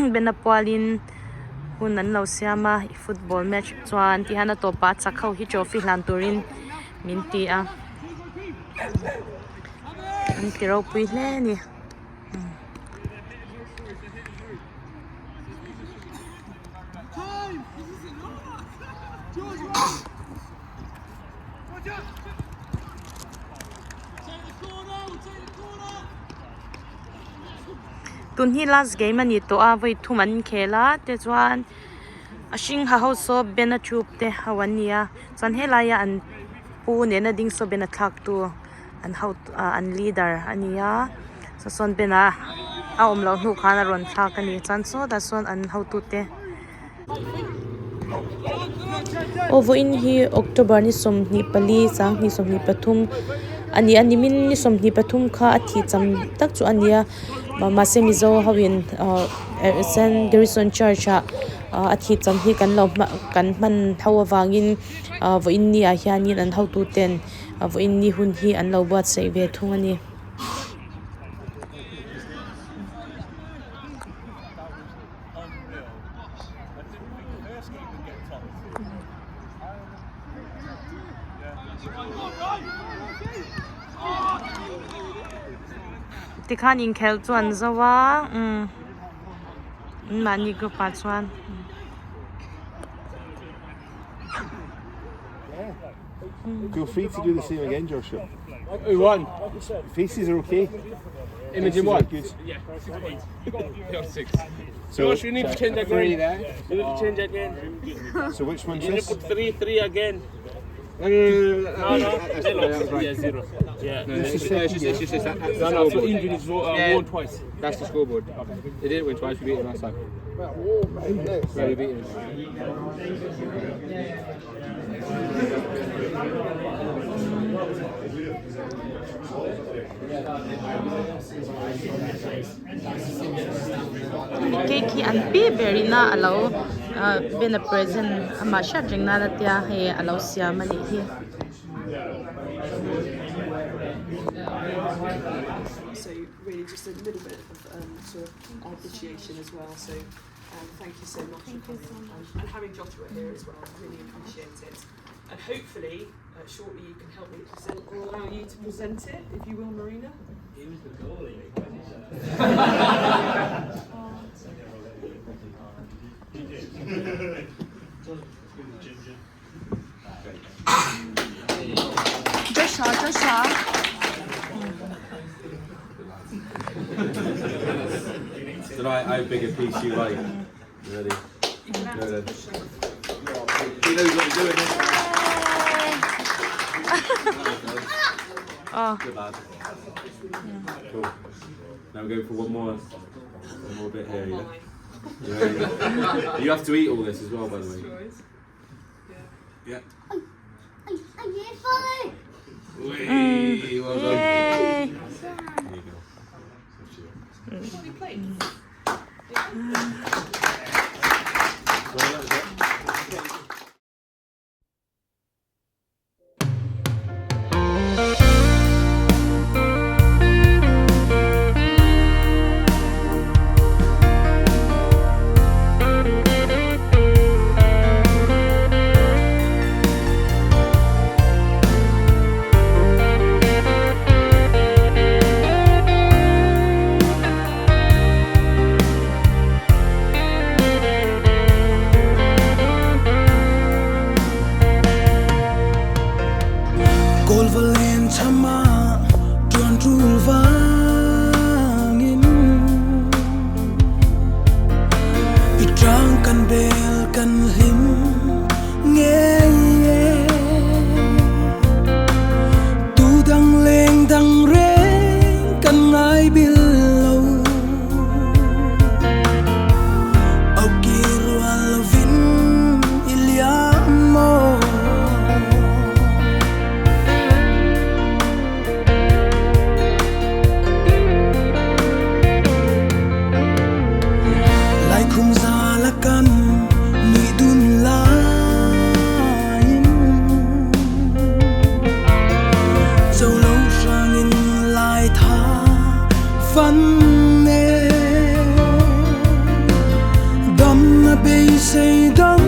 Bena pualin hun an lo siam a football match chuan ti hian a tawpah a chak ho hi trophy hlan turin min ti a an ti ropui hle a ni. Tun hi last game a ni tawh a vawi thum an inkhel a tichuan a hring ha ho saw ben a troop te ho an ni a chuan helaia an pu nena ding saw ben a thlak tu an ho ah an leader a ni a saw sawn ben a a awm loh hnu khan a rawn thlak a ni chuan sawtah sawn an hotute. Aw vawiin hi October ni 24 2023 a ni a nimin ni 23 kha a thih cham tak chu a ni a mahse Mizo ho in ahh Saint Garrison Church ah a thih cham hi kan lo hman kan hman ho avangin ahh vawiin ni ah hianin an hotu ten vawiin ni hun hi an lo buatsaih ve thung a ni. Tikhan inkhelh chu an zo a umm mahni group ah chuan. Feel free to do the same again, Joshua. Who won? Faces are okay. Imogen won. Good. Yeah, 6 points. Yeah, 6. So, Josh, you need to change again. 3 there. You need to change again. So which one's You need this? to put 3-3 again. No, no, no, no, No, no, that's, zero. that was right. Yeah, 0. Yeah. No, it's just, it's just, it's just, it's that, that's the No, no, so scoreboard. injured is Yeah. won twice. That's the scoreboard. They didn't win twice, we beat them last time. Yeah, we beat them. Cake hi an pi ber in a alo ah ben a present amah hriat reng nan a tia hei alo siam a nih hi. So really just a little bit of sort of appreciation as well. So thank you so much for coming and having Joshua here as well. I really appreciate it. And hopefully shortly you can help me present or allow you to present it, if you will, Marina. He was the goalie. Joshua, Joshua. Tonight, how big a piece you like? You ready? Go then. He knows what he's doing. Oh. Good lad. Cool. Now we go for one more bit here, yeah? You ready? You have to eat all this as well, by the way. Yeah. Whee, well done. Yay! There you go. Well, that was it. Kolvalen chama tuan tul vangin i trang kan bel kan hlim nge tu dang leng dang reng kan ngai bil lo au kirualovin iliamo. Lai khum za la kan nui dun lai. Beisei dang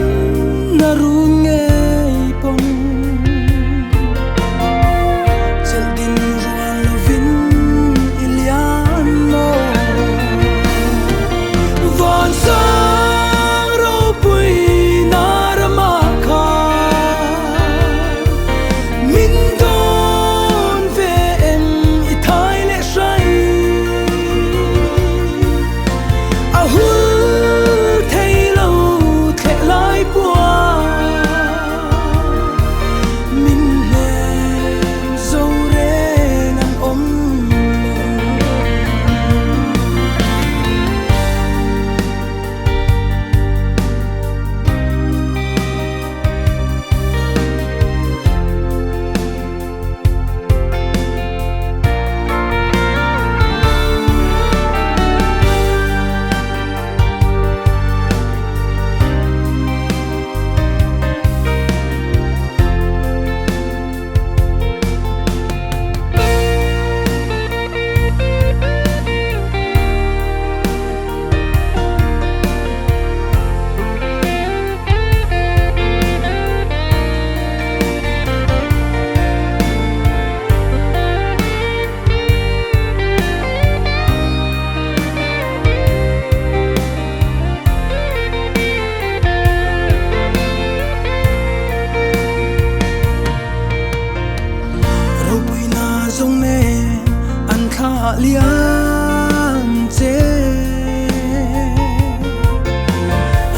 na run ngei pawn Chelh din rual lovin i lian maw Van sang ropui na rama kha Min dawn ve em i thai leh hrai A hul thei lo thleh lai puan Min hnem zo reng an awm lo. Ropuina zawng nen an thlah liam che.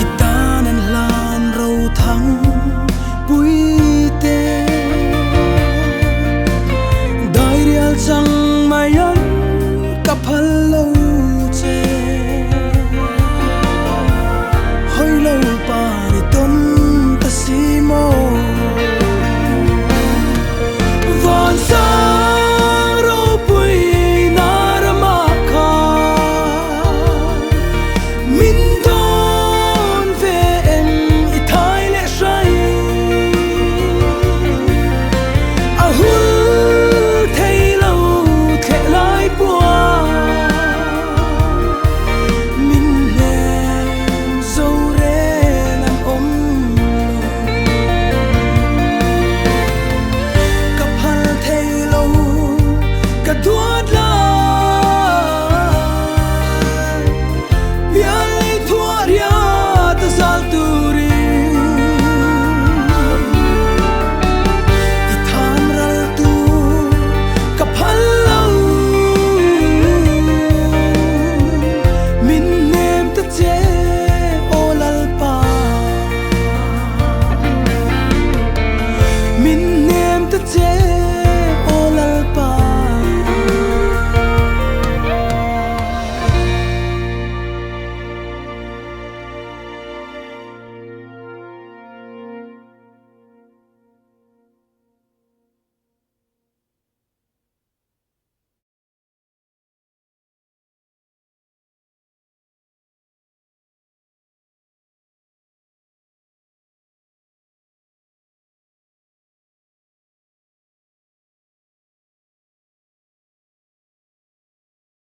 I tan an hlan ro thang pui te. Dairial chang mai an ka phal lo che. Hoi lo par i tawn ta si